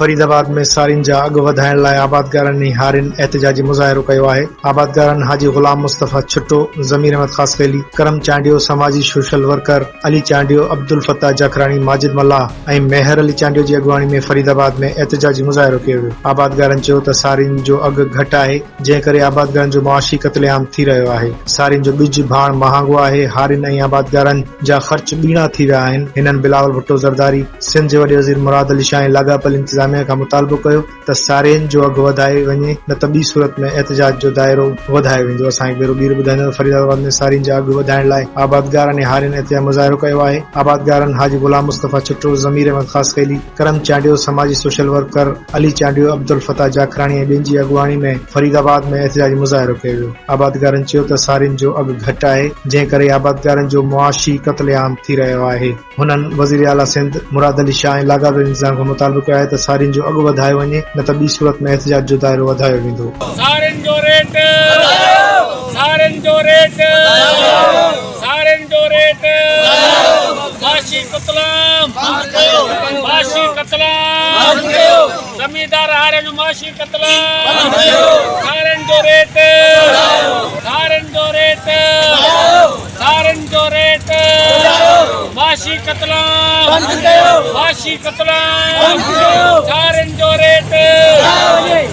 فريد آباد ۾ سارين جا اگهه وڌائڻ لاء آبادگارن ۽ هارين احتجاجي مظاهرو ڪيو آهي. آبادگارن حاجي غلام مصطفيٰ ڇٽو، ضمير احمد خاصخيلي، ڪرم چانڊيو، سماجي سوشل ورڪر علي چانڊيو، عبدالفتاح جاکراڻي، ماجد ملاح ۽ ميهر علي چانڊيو جي اڳواڻي ۾ فريد آباد ۾ احتجاجي مظاهرو ڪيو ويو. آبادگارن چيو ته سارين جو اگهه گهٽ آهي، جنهن ڪري آبادگارن جو معاشي قتل عام ٿي رهيو آهي. سارين جو ٻج ڀاڻ مهانگو آهي، هارين ۽ آبادگارن جا خرچ ٻيڻا ٿي ويا آهن. هنن بلاول ڀٽو زرداري، سنڌ جي وڏي وزير مراد علي شاهه ۽ لاڳاپيل انتظاميا کان مطالبو ڪيو ته سارين جو اگهه وڌائي وڃي نه ته ٻي صورت ۾ احتجاج جو دائرو وڌايو ويندو. اسان هڪ ڀيرو ٻيهر ٻڌائيندا ته فريد آباد ۾ سارين جا اگهه وڌائڻ لاء آبادگارن ۽ هارين احتجاجي مظاهرو ڪيو آهي. آبادگارن حاجي غلام مصطفيٰ ڇٽو، ضمير احمد خاصخيلي، ڪرم چانڊيو، سماجي سوشل ورڪر علي چانڊيو، عبدالفتاح جاکراڻي ۽ ٻين جي اڳواڻي ۾ فريد آباد ۾ احتجاجي مظاهرو ڪيو ويو. آبادگارن چيو ته سارين جو اگهه گهٽ آهي، جنهن ڪري آبادگارن جو معاشي قتل عام ٿي رهيو آهي. هنن وزيراعليٰ سنڌ مراد علي شاهه ۽ لاڳاپيل انتظام کان مطالبو ڪيو آهي ته سارين جو اگهه وڌايو وڃي نه ته ٻي صورت ۾ احتجاج جو دائرو وڌايو ويندو. سارين جو ريٽ وڌايو سارين جو ريٽ وڌايو سارين جو ريٽ وڌايو معاشي قتلام بند ڪيو معاشي قتلام بند ڪيو زميندار هارين جو معاشي قتلام بند ڪيو سارين جو ريٽ وڌايو سارين جو ريٽ وڌايو سارين جو ريٽ وڌايو معاشي قتلام بند ڪيو معاشي قتلام بند ڪيو سارين جو ريٽ وڌايو.